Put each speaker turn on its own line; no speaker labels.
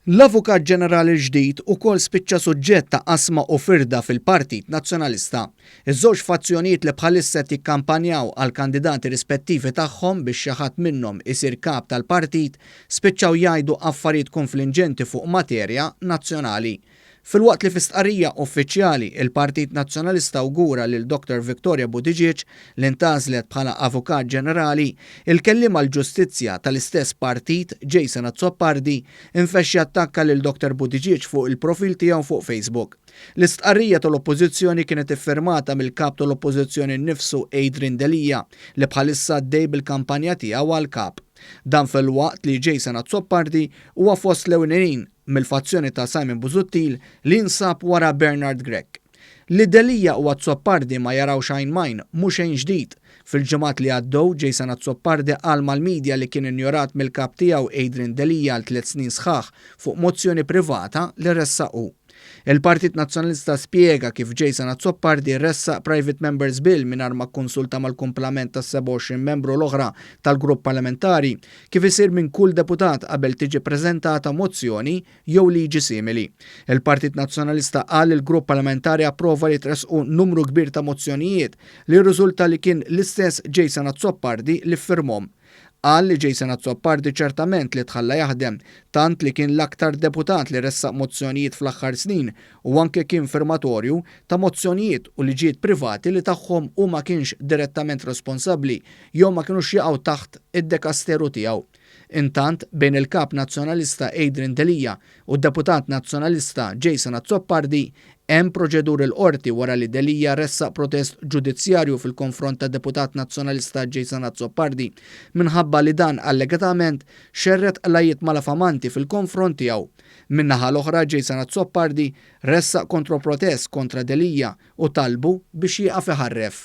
L-Avukat Ġenerali l-ġdid ukoll spiċċa suġġett ta' qasma u firda fil-Partit Nazzjonalista. Iż-żewġ fazzjonijiet li bħalissa qed jikkampanjaw għall-kandidati rispettivi tagħhom biex xi ħadd minnhom isir kap tal-partit spiċċaw jgħidu affarijiet konflinġenti fuq materja nazzjonali. Filwaqt li fi stqarrija uffiċjali, il-Partit Nazzjonalista awgura lil Dottor Victoria Buttigieg li ntgħażlet bħala Avukat Ġenerali, il-kelliem għall-Ġustizzja tal-istess partit, Jason Azzopardi, infexx jattakka lil Dottor Buttigieg fuq il-profil tiegħu fuq Facebook. L-istqarrija tal-Oppożizzjoni kienet iffirmata mill-Kap tal-Oppożizzjoni nnifsu Adrian Delia li bħalissa għaddej bil-kampanja tiegħu għal Kap. Dan filwaqt li Jason Azzopardi huwa fost l-ewlenin mill-fazzjoni ta' Simon Busuttil li jinsab wara Bernard Grech. Li Delia u Azzopardi ma jarawx għajn m'għajn mhu xejn ġdid. Fil-ġimgħat li għaddew Jason Azzopardi qal mal-media li kien injorat mill-kap tiegħu Adrian Delia għal tliet snin sħaħ fuq mozzjoni privata li ressaq hu. Il-Partit Nazzjonalista spjega kif Jason Azzopardi ressaq Private Members Bill mingħajr ma kkonsulta mal-kumplament tas-27 membru l-oħra tal-grupp parlamentari, kif isir minn kull deputat qabel tiġi ppreżentata mozzjoni jew liġi simili. Il-Partit Nazzjonalista qal li l-grupp parlamentari approva li jitressqu numru kbir ta' mozzjonijiet li rriżulta li kien l-istess Jason Azzopardi li ffirmhom. Qal li Jason Azzopardi ċertament li tħalla jaħdem, tant li kien l-aktar deputat li ressaq mozzjonijiet fl-aħħar snin u anke kien firmatorju ta' mozzjonijiet u liġijiet privati li tagħhom hu ma kienx direttament responsabbli jew ma kinux jaqgħu taħt id-dekasteru tiegħu. Intant, bejn il-Kap Nazzjonalista Adrian Delia u d-Deputat Nazzjonalista Jason Azzopardi hemm proċeduri l-Qorti wara li Delia ressaq protest ġudizzjarju fil-konfront tad-Deputat Nazzjonalista Jason Azzopardi minħabba li dan allegatament xerred qlajjiet malafamanti fil-konfront tiegħu. Min-naħa l-oħra Jason Azzopardi ressaq kontroprotest kontra Delia u talbu biex jieqaf iħarref.